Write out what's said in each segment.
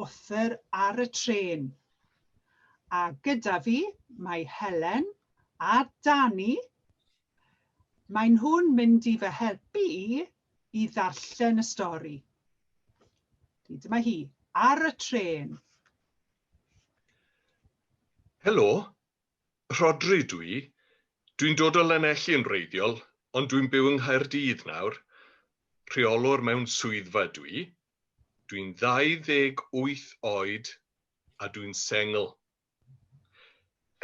Author Ar y Trên. A gyda fi mae Helen a Dani. Maen nhw'n mynd i fy helpu i i ddarllen y stori. Dyma hi, Ar y Trên. Helo, Rhodri dw i. Dwi'n dod o Lanelli yn wreiddiol, ond dwi'n byw yng Nghaerdydd nawr. Rheolwr mewn swyddfa dw i. Dwi'n 28 oed a dwi'n sengl.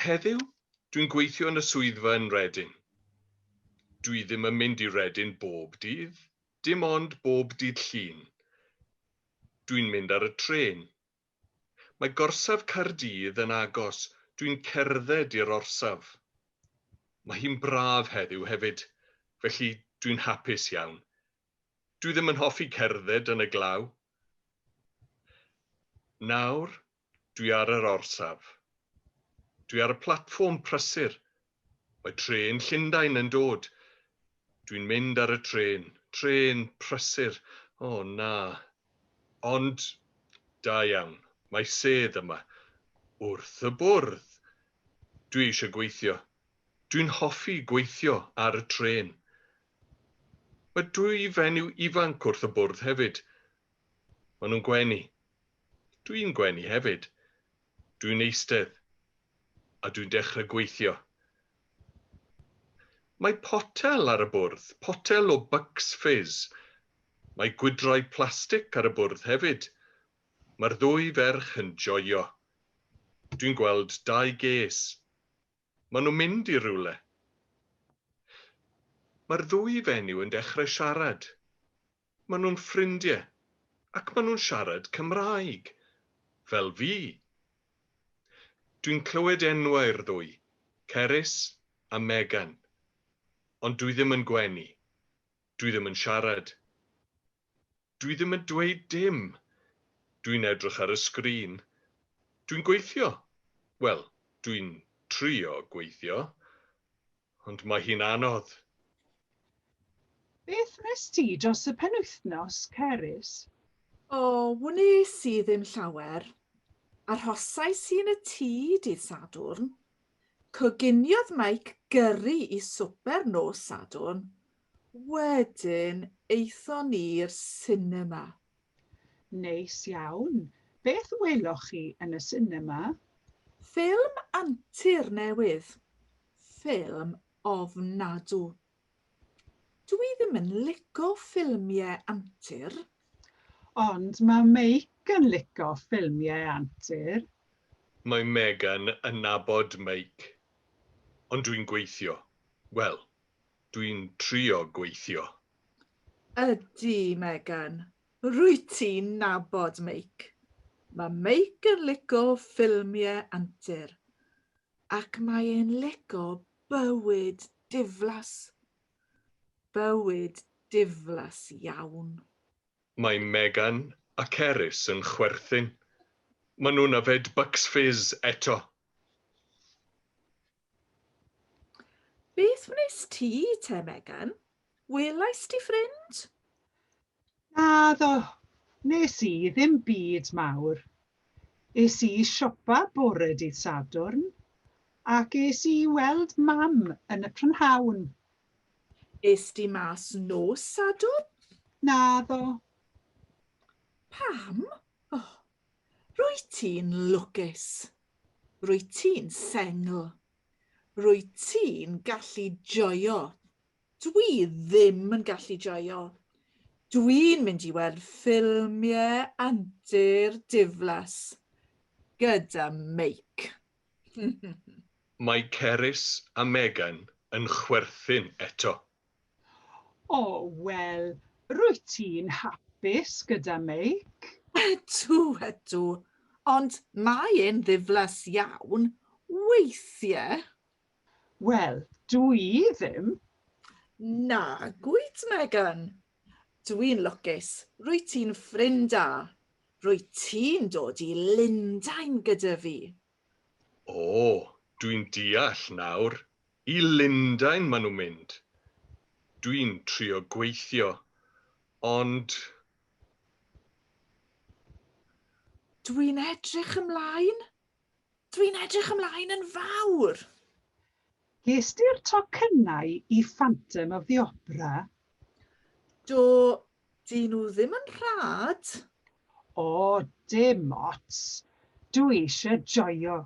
Heddiw, dwi'n gweithio yn y swyddfa yn Redin. Dwi ddim yn mynd i Redin bob dydd, dim ond bob dydd Llun. Dwi'n mynd ar y trên. Mae gorsaf Caerdydd yn agos, dwi'n cerdded i'r orsaf. Mae hi'n braf heddiw hefyd, felly dwi'n hapus iawn. Dwi ddim yn hoffi cerdded yn y glaw. Nawr, dwi ar yr orsaf. Dwi ar y platfform prysur. Mae trên Llundain yn dod. Dwi'n mynd ar y trên. Trên prysur. O, na. Ond, da iawn, mae sedd yma. Wrth y bwrdd. Dwi eisiau gweithio. Dwi'n hoffi gweithio ar y trên. Mae dwy fenyw ifanc wrth y bwrdd hefyd. Maen nhw'n gwenu. Dwi'n gwenu hefyd. Dwi'n eistedd. A dwi'n dechrau gweithio. Mae potel ar y bwrdd, potel o Bucks Fizz. Mae gwydrau plastig ar y bwrdd hefyd. Mae'r ddwy ferch yn joio. Dwi'n gweld dau ges. Maen nhw'n mynd i rywle. Mae'r ddwy fenyw yn dechrau siarad. Maen nhw'n ffrindiau, ac maen nhw'n siarad Cymraeg, fel fi. Dwi'n clywed enwau'r ddwy, Cerys a Megan, ond dwi ddim yn gwenu. Dwi ddim yn siarad. Dwi ddim yn dweud dim. Dwi'n edrych ar y sgrin. Dwi'n gweithio. Wel, dwi'n trio gweithio. Ond mae hi'n anodd. Beth wnes ti dros y penwythnos, Cerys? O, wnes i ddim llawer. Arhosais i yn y tŷ dydd Sadwrn. Coginiodd Mike gyrri i swper nos Sadwrn. Wedyn aethon ni i'r sinema. Neis iawn. Beth weloch chi yn y sinema? Ffilm antur newydd. Ffilm ofnadw. Dw i ddim yn lico ffilmie antur. Ond mae Meic yn lico ffilmie antur. Mae Megan yn nabod Meic. Ond dwi'n gweithio. Wel, dwi'n trio gweithio. Ydy, Megan. Rwyt ti'n nabod Meic. Mae Meic yn lico ffilmie antur. Ac mae e'n lico bywyd diflas. Bywyd diflas iawn. Mae Megan a Cerys yn chwerthin. Maen nhw'n yfed Bucks Fizz eto. Beth wnes ti te, Megan? Welais di ffrind? Naddo, nes i ddim byd mawr. Es i i siopa bore dydd Sadwrn, ac es i i weld Mam yn y prynhawn. Es di mas nos Sadwrn? Naddo. Pam? Oh, rwyt ti'n lwcus. Rwyt ti'n sengl. Rwyt ti'n gallu joio. Dwi ddim yn gallu joio. Dwi'n mynd i weld ffilmiau antur diflas gyda Meic. Mae Cerys a Megan yn chwerthin eto. O, wel, rwyt ti'n hapus gyda Meic? Ydw, ydw. Ond mae e'n ddiflas iawn, weithiau. Wel, dw i ddim. Na, gwyt, Megan. Dw i'n lwcus. Rwyt ti'n ffrind da. Rwyt ti'n dod i Lundain gyda fi. O, dwi'n deall nawr. I Lundain maen nhw'n mynd. Dwi'n trio gweithio, ond... Dwi'n edrych ymlaen. Dwi'n edrych ymlaen yn fawr. Ges ti'r tocynnau i Phantom of the Opera? Do, dyn nhw ddim yn rhad. O, dim ots. Dwi eisiau joio.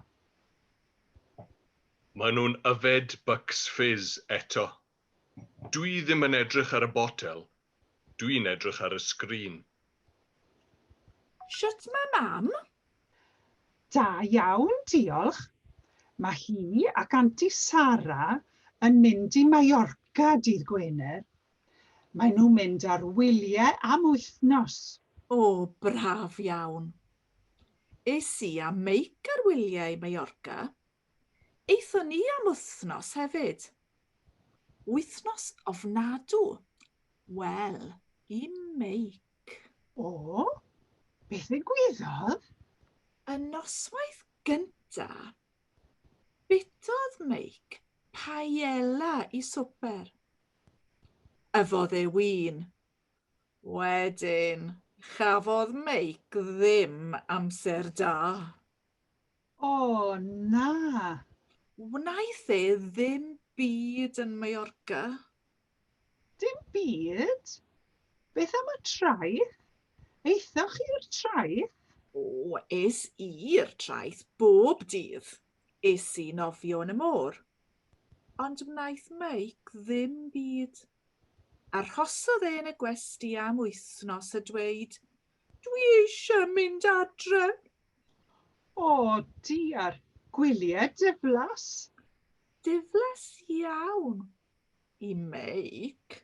Maen nhw'n yfed Bucks Fizz eto. Dwi ddim yn edrych ar y botel. Dwi'n edrych ar y sgrin. Shwt mae Mam? Da iawn, diolch. Mae hi ac Anti Sara yn mynd i Mallorca dydd Gwener. Maen nhw'n mynd ar wyliau am wythnos. O, braf iawn. Es i a Meic ar wyliau i Mallorca. Aethon ni am wythnos hefyd. Wythnos ofnadw. Wel, i Meic. O, beth ddigwyddodd? Y noswaith gynta, bitodd Meic paella i swper. Yfodd e win. Wedyn, chafodd Meic ddim amser da. O, na. Wnaeth e ddim byd yn Mallorca. Dim byd? Beth am y traeth? Aethoch chi'r traeth? O, es i'r traeth bob dydd. Es i nofio yn y môr. Ond wnaeth Meic ddim byd. Arhosodd e yn y gwesty am wythnos a dweud, "Dwi eisiau mynd adre." O, diar, gwyliau diflas. Diflas iawn i Meic.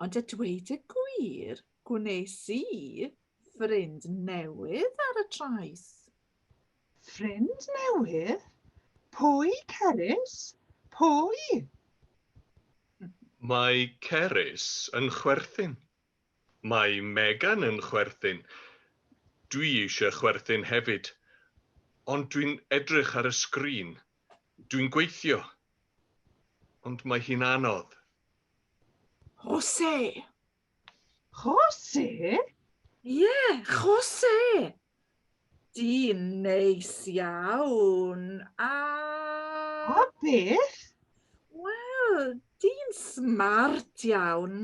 Ond a dweud y gwir, gwnes i ffrind newydd ar y traeth. Ffrind newydd? Pwy, Cerys? Pwy? Mae Cerys yn chwerthin. Mae Megan yn chwerthin. Dwi eisiau chwerthin hefyd. Ond dwi'n edrych ar y sgrin. Dwi'n gweithio. Ond mae hi'n anodd. Jose! Jose? Ie, yeah, Jose! Dyn neis iawn a A beth? Wel, dyn smart iawn.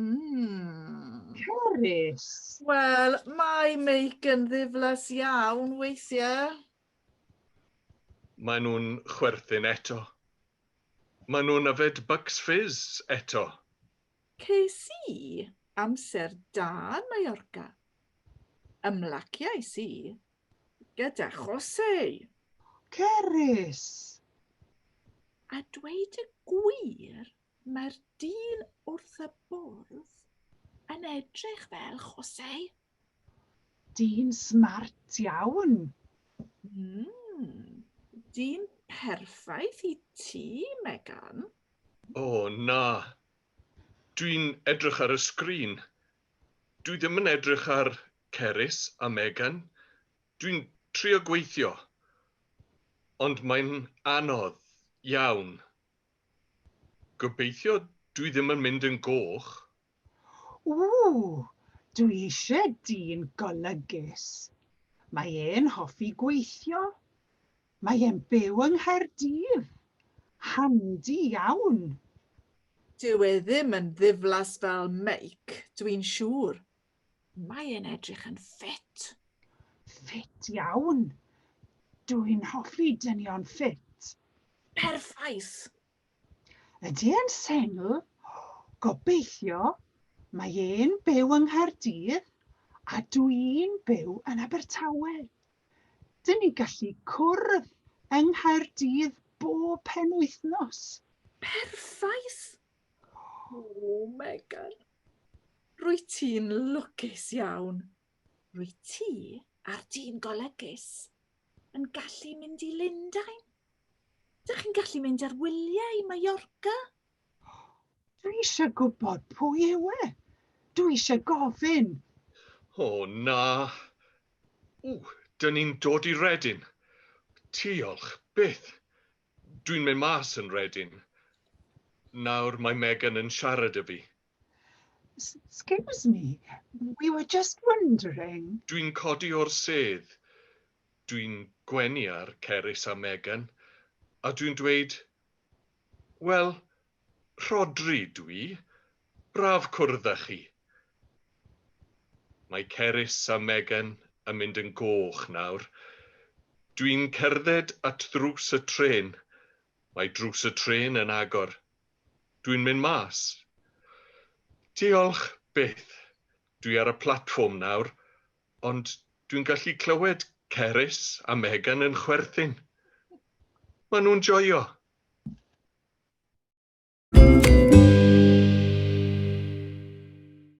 Cerys. Wel, mae Meic yn ddiflas iawn weithiau. Maen nhw'n chwerthin eto. Maen nhw'n yfed Bucks Fizz eto. Ces i amser da yn Mallorca. Ymlaciais i gyda Jose. Cerys. A dweud y gwir, mae'r dyn wrth y bwrdd yn edrych fel Jose. Dyn smart iawn. Dyn perffaith i ti, Megan. O, na. Dwi'n edrych ar y sgrin. Dwi ddim yn edrych ar Cerys a Megan. Dwi'n trio gweithio. Ond mae'n anodd iawn. Gobeithio dwi ddim yn mynd yn goch. Ww, dwi eisiau dyn golygus. Mae e'n hoffi gweithio. Mae e'n byw yng Nghaerdydd. Handi iawn. Dyw e ddim yn ddiflas fel Meic, dwi'n siŵr. Mae e'n edrych yn ffit. Ffit iawn. Dwi'n hoffi dynion ffit. Perffaith. Ydy e'n sengl? Gobeithio. Mae e'n byw yng Nghaerdydd a dwi'n byw yn Abertawe. Dyn ni gallu cwrdd yng Nghaerdydd bob penwythnos. Perffaith. O, Megan. Rwyt ti'n lwcus iawn. Rwyt ti a'r dyn golygus yn gallu mynd i Lundain. Dych chi'n gallu mynd ar wyliau i Mallorca. Dwi eisiau gwybod pwy yw e. Dwi eisiau gofyn. O, na. Ww, dyn ni'n dod i Redin. Diolch, byth. Dwi'n mynd mas yn Redin. Nawr mae Megan yn siarad â fi. Excuse me, we were just wondering. Dwi'n codi o'r sedd. Dwi'n gwenu ar Cerys a Megan, a dwi'n dweud, Wel, Rhodri dwi. Braf cwrdd â chi. Mae Cerys a Megan yn mynd yn goch nawr. Dwi'n cerdded at ddrws y trên. Mae drws y trên yn agor. Dwi'n mynd mas. Diolch byth. Dwi ar y platfform nawr, ond dwi'n gallu clywed Cerys a Megan yn chwerthin. Maen nhw'n joio.